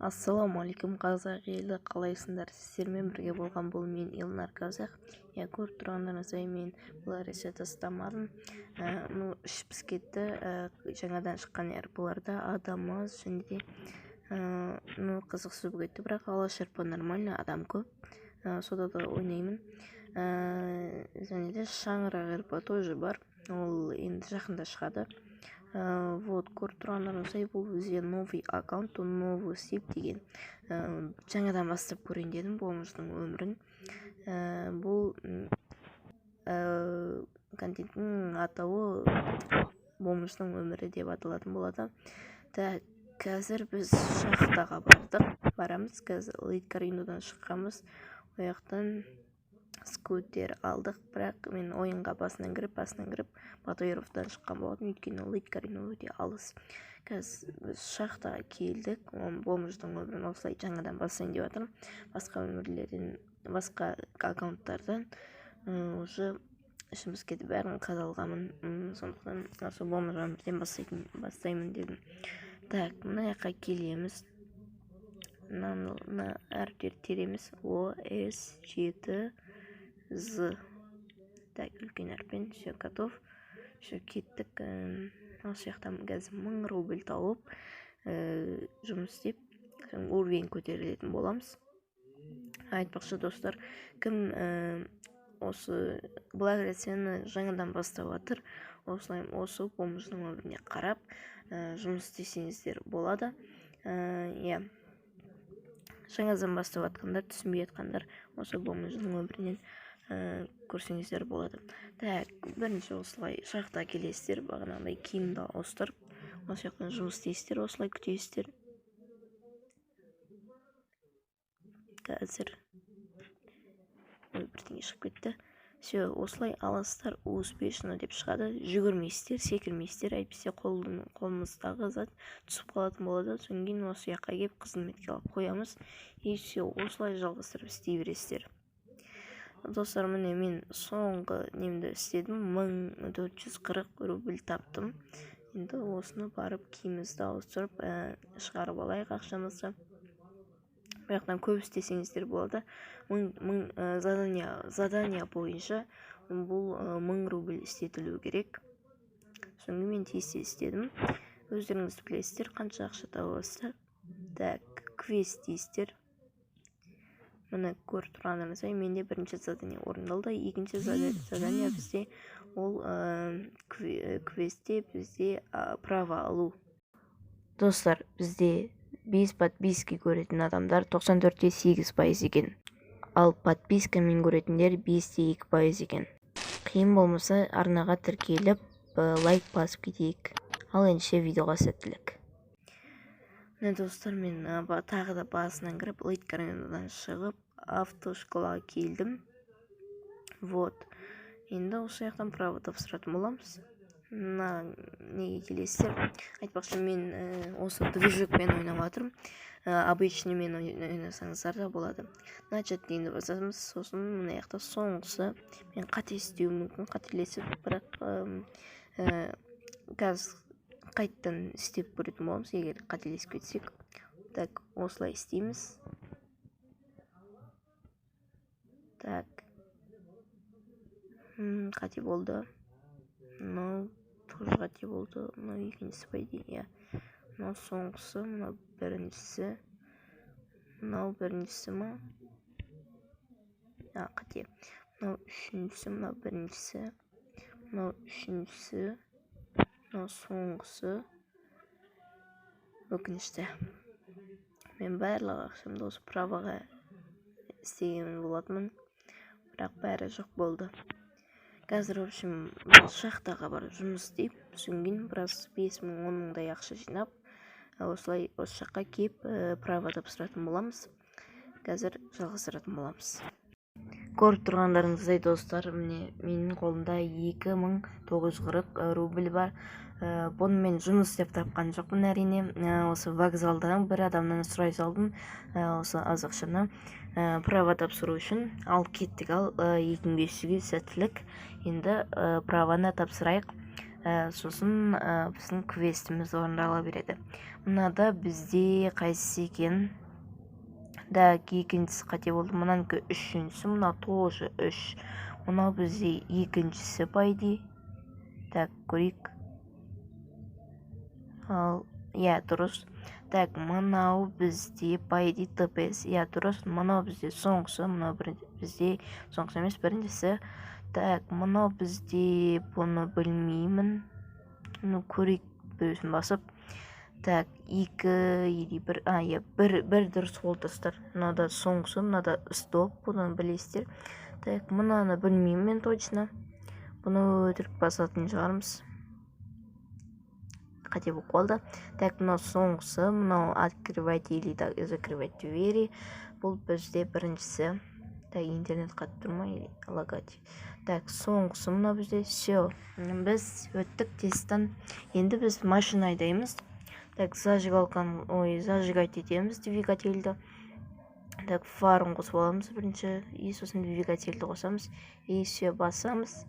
Ассалаумағалейкум, қазақ елі, қалайсыңдар? Сіздермен бірге болған бұл мен, Илнар Казах. Иә, көріп тұрғандарыңыздай, мен бұл нәрсе тастамадым. Ну, іш пісіп кетті. Жаңадан шыққан РПларда адам аз және де ну, қызықсыз болып кетті, бірақ Алаш РП нормально, адам көп. Сода да ойнаймын. Және де Шаңырақ РП тоже бар, ол енді жақында шығады. Вот, көріп тұрғандарыңыздай, бұл бізде новый аккаунт, новый стип деген. Жаңадан бастап көрейін дедім бомждың өмірін. Бұл контенттің атауы «Бомждың өмірі» деп аталатын болады. Так, қазір біз шахтаға бардық, барамыз. Қазір Лейт Каринодан шыққанбыз, ол жақтан скутер алдық, бірақ мен ойынға басынан кіріп Батыровтан шыққан болатынмын, өйткені Лейт Карино өте алыс. Қазір біз шахтаға келдік. Бомждың өмірін осылай жаңадан бастайын деп жатырмын. Басқа өмірлерден, басқа аккаунттардан уже ішім пісіп кетіп, бәрін қадалғанмын, сондықтан осы бомж өмірден бастаймын дедім. Так, мына жаққа келеміз, мына әріптерді тереміз: О, С, 7, З. Так, үлкен әріппен. Все, готов, все, кеттік. Осы жақтан қазір 1000 рубль тауып, жұмыс істеп, уровень көтерілетін боламыз. Айтпақшы, достар, кім осы Блэк жаңадан бастап жатыр, осылай осы бомждың өміріне қарап, жұмыс істесеңіздер болады. Иә, жаңадан бастап жатқандар, түсінбей жатқандар осы бомждың өмірінен көрсеңіздер болады. Так, бірінші осылай шахта келесіздер, бағанағыдай киімді ауыстырып, осы жақтан жұмыс істейсіздер, осылай күтесіздер. Қазір, ой, бірдеңе шығып кетті. Все, осылай аласыздар, «Успешно» деп шығады. Жүгірмейсіздер, секірмейсіздер, әйтпесе қолымыздағы зат түсіп қалатын болады. Содан кейін осы жаққа келіп, қызметке алып қоямыз, и все, осылай жалғастырып істей бересіздер. Достар, міне, мен соңғы немді істедім, 1440 рубль таптым. Енді осыны барып, киімімізді ауыстырып, шығарып алайық ақшамызды. Бұл жақтан көп істесеңіздер болады. Мың, мың задание бойынша бұл 1000 рубль істетілу керек. Содан кейін мен тез тез істедім, өздеріңіз білесіздер қанша ақша табасыздар. Так, квест дейсіздер. Міне, көріп тұрғандарыңыздай, менде бірінші задание орындалды. Екінші задание бізде ол квестте бізде право алу. Достар, бізде без подписки көретін адамдар 94,8% екен, ал подпискамен көретіндер 5,2% екен. Қиын болмаса, арнаға тіркеліп, лайк басып кетейік. Ал ендеше видеоға сәттілік! Міне, достар, мен тағы да басынан кіріп, Лейт шығып, автошколаға келдім. Вот, енді осы жақтан право тапсыратын боламыз. Мына неге келесіздер? Айтпақшы, мен осы движокпен ойнап жатырмын, обычныймен ойнасаңыздар да болады. «Начать» дегенді басамыз. Сосын мына жақта соңғысы, мен қате істеуім мүмкін, қателесіп, бірақ қазір қайтадан істеп көретін боламыз, егер қателесіп кетсек. Так, осылай істейміз. Так, қате болды, мынау тоже қате болды. Мынау екіншісі, по идее, иә, мынау соңғысы, мынау біріншісі, мынау біріншісі ма? А, қате, мынау үшіншісі, мынау біріншісі, мынау үшіншісі, мынау соңғысы. Өкінішті, мен барлық ақшамды осы правоға істеген болатынмын, бірақ бәрі жоқ болды. Қазір, в общем, шахтаға барып жұмыс істеп, содан кейін біраз 5000, 10 мыңдай ақша жинап, осылай осы жаққа келіп, право тапсыратын боламыз. Қазір жалғастыратын боламыз. Көріп тұрғандарыңыздай, достар, міне, менің қолымда 2940 рубль бар. Бұны мен жұмыс істеп тапқан жоқпын, әрине. Осы вокзалдан бір адамнан сұрай салдым осы аз ақшаны право тапсыру үшін. Ал кеттік, ал 2500-ге сәттілік! Енді правоны тапсырайық. Сосын біздің квестіміз орындала береді. Мынада бізде қайсысы екен? Так, екіншісі қате болды. Мынанікі үшіншісі, мынау тоже үш. Мынау бізде екіншісі, по идее. Так, көрейік. Ал, иә, дұрыс. Так, мынау бізде, по идее, ТПС. Иә, дұрыс. Мынау бізде соңғысы, мынау бізде соңғысы емес, біріншісі. Так, мынау бізде, бұны білмеймін. Ну, көрейік біреусін басып. Так, екі или бір, а, иә, бір, бір дұрыс болды, достар. Мынау да соңғысы, мынада стоп, бұны білесіздер. Так, мынаны білмеймін мен точно. Бұны өтірік басатын шығармыз, қате болып қалды. Так, мынау соңғысы, мынау открывать или закрывать двери. Бұл бізде біріншісі. Так, интернет қатып тұр ма или лагать? Так, соңғысы мынау бізде. Все, біз өттік тесттен. Енді біз машина айдаймыз. Так, зажигалканы, ой, зажигать етеміз двигательді. Так, фарын қосып аламыз бірінші и сосын двигательді қосамыз, и все, басамыз.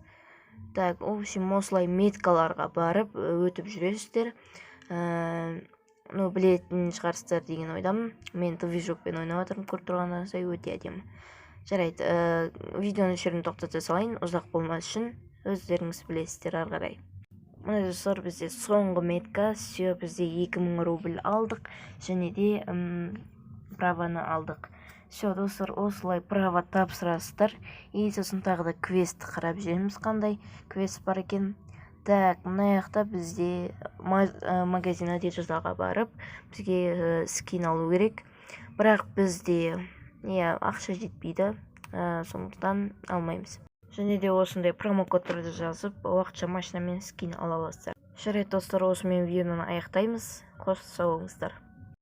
Так, в общем, осылай меткаларға барып өтіп жүресіздер. Ну, білетін шығарсыздар деген ойдамын. Мен движокпен ойнап жатырмын, көріп тұрғандарыңыздай, өте әдемі. Жарайды, видеоны осы жерден тоқтата салайын, ұзақ болмас үшін. Өздеріңіз білесіздер ары қарай. Міне, достар, бізде соңғы метка. Все, бізде 2000 рубль алдық және де праваны алдық. Все, достар, осылай права тапсырасыздар. И сосын тағы да квест қарап жүреміз, қандай квест бар екен. Так, мына жақта бізде магазин одеждаға барып, бізге скин алу керек, бірақ бізде, иә, ақша жетпейді, сондықтан алмаймыз. Және де осындай промокодтарды жазып, уақытша машинамен скин ала аласыздар. Жарайды, достар, осымен видеоны аяқтаймыз. Қош, сау болыңыздар.